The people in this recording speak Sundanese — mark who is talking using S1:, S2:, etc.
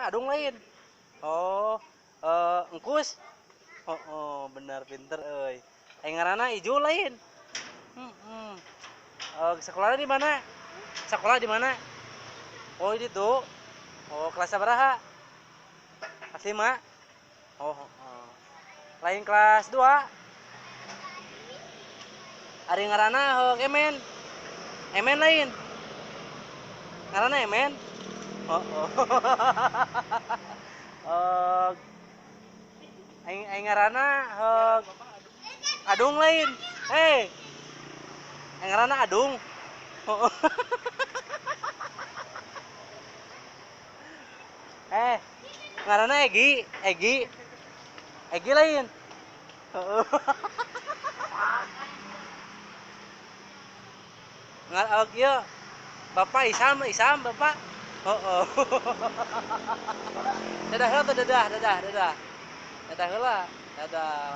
S1: Ngaranna Adung lain. Oh, engkus. Oh, oh, bener pinter euy. Ai ngaranna Ijul lain. Heeh. Sekolahnya di mana? Sekolah di mana? Oh, di itu. Oh, kelas sabaraha? Kelas 5. Oh, oh. Lain kelas 2. Ari ngaranna heuk Emen. Emen lain. Ngaranna Emen. Oh, oh. Aing aing ngaranna heuk Adung lain. Hei. Aing ngaranna Adung. Oh. Eh, ngaranna Egi, Egi. Egi lain. Heeh. Ngar oh, ieu Bapak Isam, Isam Bapak. Oh, oh. Dadah heula tuh, dadah, dadah, dadah. Dadah heula, dadah.